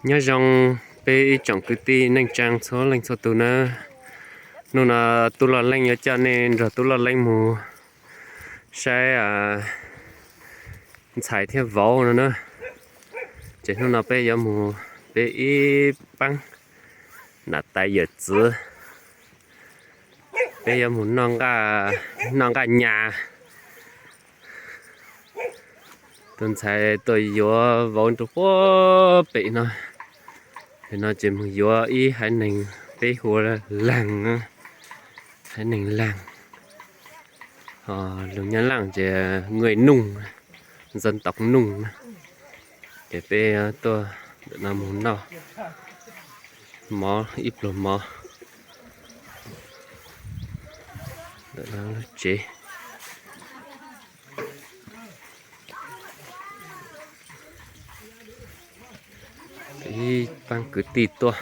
Nyob zoo peb ib tsoom kwv tij neej tsaa txhua leej txhua tug na. Hnub no tub Loj Leej yuav coj nej nrog tub Loj Leej mus saib ntxhais thiab vauv no na. Ces hnub no peb yuav mus, peb ib paab nam tais yawm txwv, peb yuav mus noj nqaj nyas. Tus ntxhais tuaj yuav vauv rau puag pem no. Pem no ces mus yuav ib haiv neeg peb hu ua laag, haiv neeg laag, ho lug Nyab Laaj ces người Nùng, dân tộc Nùng na. Ces peb tuaj ntawm no mus noj mov ib pluag mov ntawm no lub tsev. Ib paab kwv tij tuaj.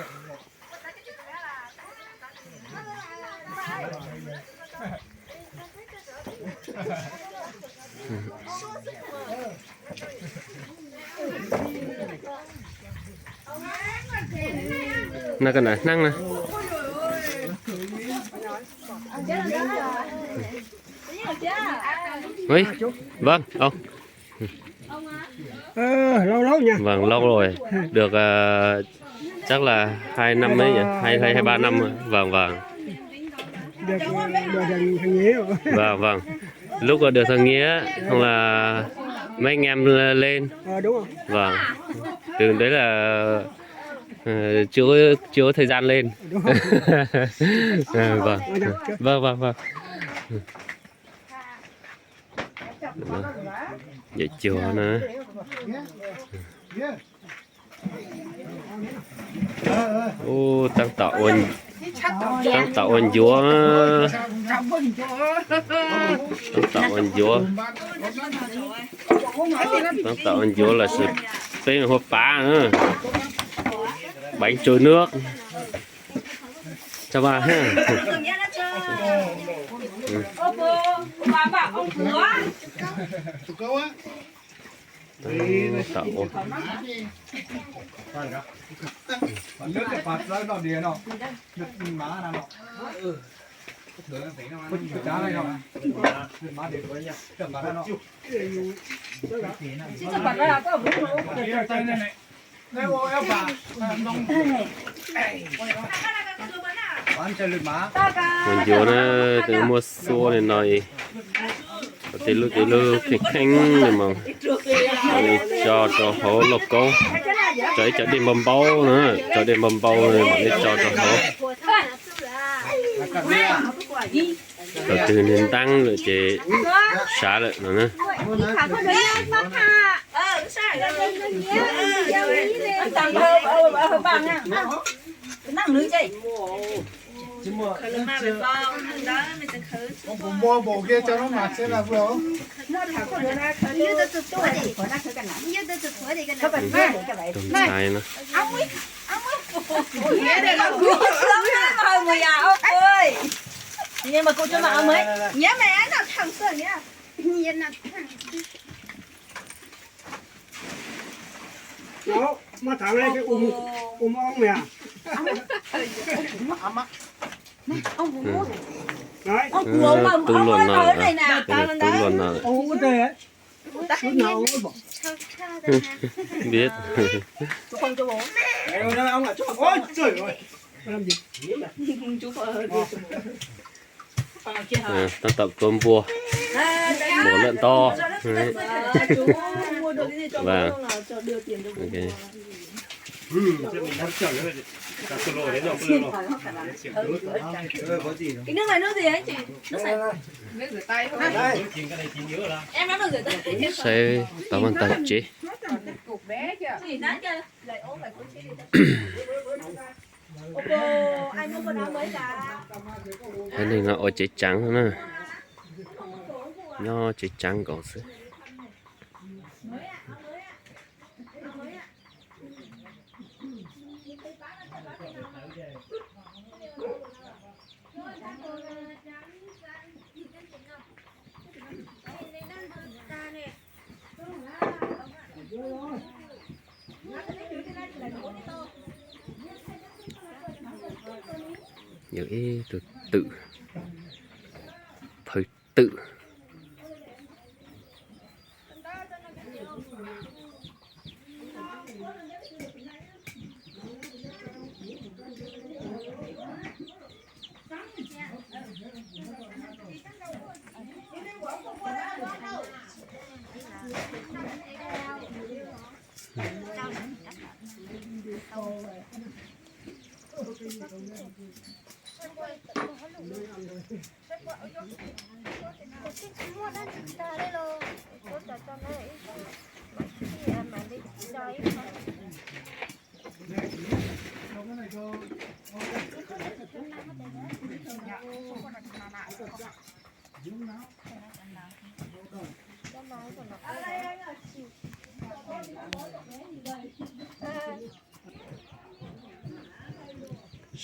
No koj nam hnaab na. Vâng, ông. Vâng, lâu rồi. Được ờ, chắc là hai năm mấy nhỉ? Hai, hai, hai ba năm. Vâng, vâng. Được ờ, được ờ, thằng Nghĩa. Vâng, vâng. Lúc có được thằng Nghĩa, không là mấy anh em lên. Ờ, đúng rồi. Vâng. Từ đấy là ờ, chưa có, chưa có thời gian lên. Đúng rồi. Ờ, vâng. Ờ, được. Vâng, vâng, vâng. Yawm cuag na. Ub, tab tom ua, tab tom ua ncuav. Tab tom ua ncuav. Tab tom ua ncuav los sis peb hu pav na. Bánh trôi nước. Cho vào ha. Tab tom ua. Ua ncuav na, muab xuab li no, tej lub tej lub kheej kheej li mas mam li tso rau hauv lauj kaub. Tso ib co dej npau npau na, tso dej npau npau mam li tso rau hauv. Thaum twg nws ntaab lawm ces sav lawm no na. Tus ntxhais no. Maj thav ua moo mia. Tub luaj no, tub luaj no. Biết. Tab tom tua npua, một lợn to. Và ok. Saib tau vaj tau tsev. Haiv neeg no ua tsev tsaav na, nyob tsev tsaav nkaus xwb. Yog ib tug twm, phawj twm.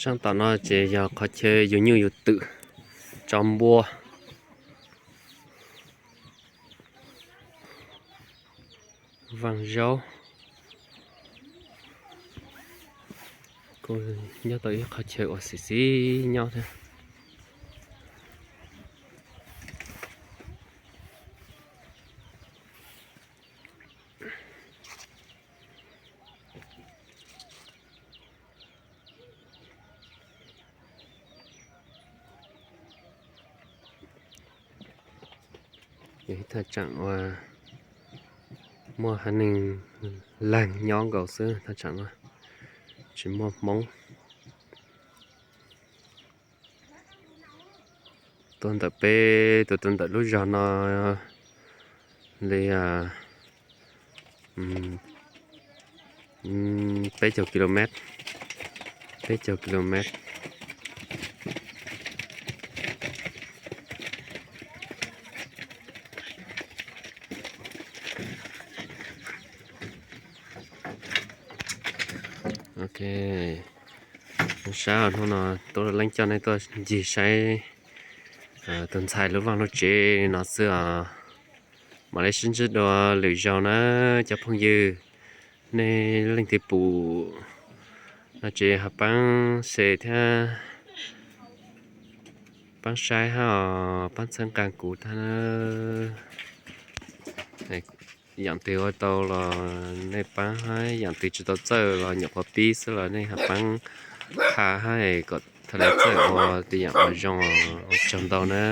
Saab tom no ces yog qhov chaw yug nyuj yug twm, tso npua, vaaj zaub. Kuj nyob tau ib qhov chaw uas xiv xiv nyob thiab. Yog ib thaj tsaam uas muaj haiv neeg laag nyob nkaus xwb, thaj tsaam no tsis muaj Hmoob. Tuaj ntawm peb, tuaj, tuaj ntawm lub zog no li peb caug kilomet, peb caug kilomet. Ok, zoo sab hnub no tuaj leej coj nej tuaj ncig saib tus ntxhais lub vaj lub tsev no xwb os. Mam li sib ntsib dua lwm zaug na cov phooj ywg. Nej leej twg pum no ces ho paab share thiab paab saib hab os, paab txhawb nqaa kuv tag na. Yaam twg ua tau los nej paab hab, yaam twg tsis tau txawj los nyuam qhuav pib xwb los nej ho paab qha hab kom thaum lawv txawj ua tej yaam uas zoo. Ua tsaug ntau na.